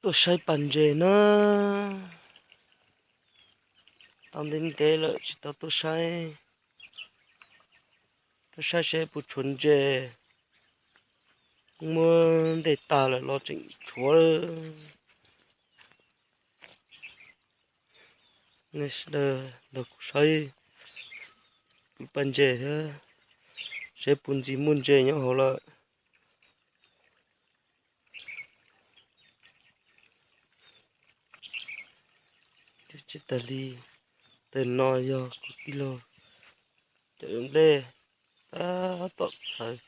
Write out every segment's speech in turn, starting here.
Tuaj saib pas ntses na. Tau ntev ntev lawm tsis tau tuaj saib. Tuaj saib seb puas tshuav ntses. Muab ntej tag lawm los tseem tshuav. Nej sawv daws nrog kuv saib kuv pas ntses thiab, seb puas ntxim muaj ntses nyob hauv lawm. Tsis tas li, ntawm no yog kuv tij laug cov nplej tab tom txhawv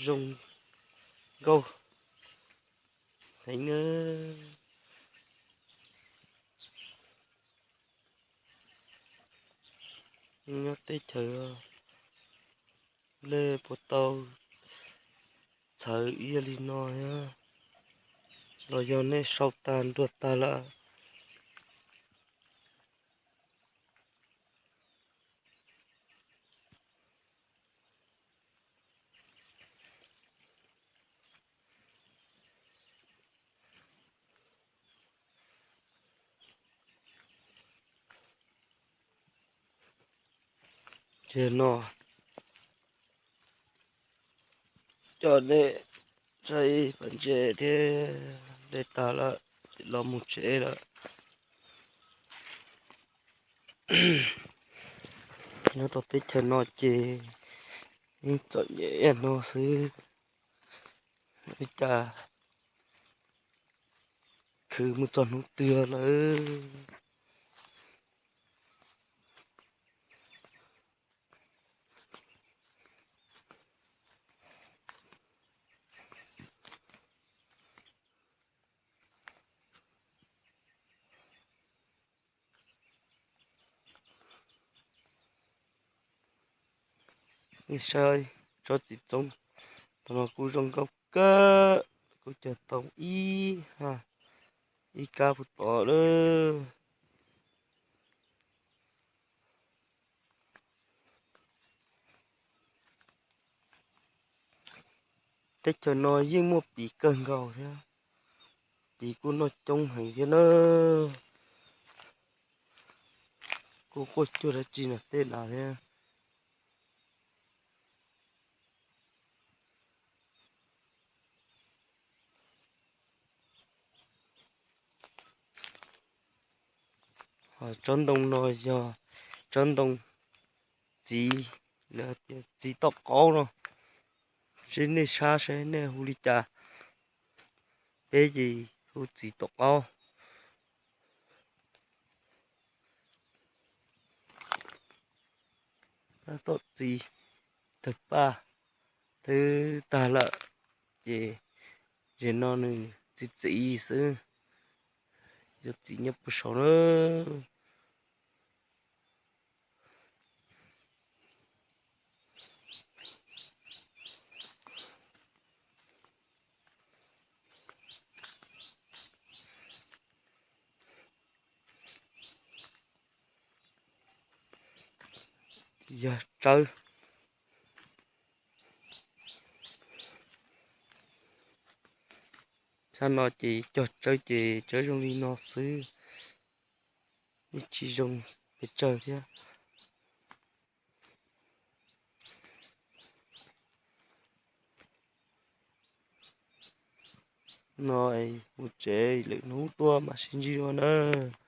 zoo nkauj heev na. Nyob teb chaws nplej puas tau txhawv ib yam li no thiab, los yog nej sau tag nruag tag lawm. Ces no coj nej saib pas ntses thiab, de tag lawm ces los mus tsev lawm. Nyob rau teb chaws no ces yeej txom nyem ib yam no xwb, ua li cas khwv mus txog hnub twg lawm. Nej saib tsob txiv txoob, tau no kuj zoo nkauj kawg, kuj cog tau ib ha, ib kab puv tom lawm. Teb chaws no yeej muaj piv kawg nkaus thiab, piv kuj noj coob heev thiab na. Kuj quaj cuag dab tsi no tej no thiab. Ho tsob ntoo no yog tsob ntoo txiv, lawv tias txiv tom qaub no, seb nej sab seb nej hu li cas, peb ces hu txiv tom qaub. Tab tom txiv tawg paj twb tag lawm, ces zem no nws txiv txiv xwb, yuav txiv nyob puag saud na. Yog tsawb, sab no ces cog tsawb ces tsawb zoo li no xwb, yeej tsis zoo pes tsawg thiab. No mus tsev, lwm hnub tuaj mam sib ntsib dua nawb.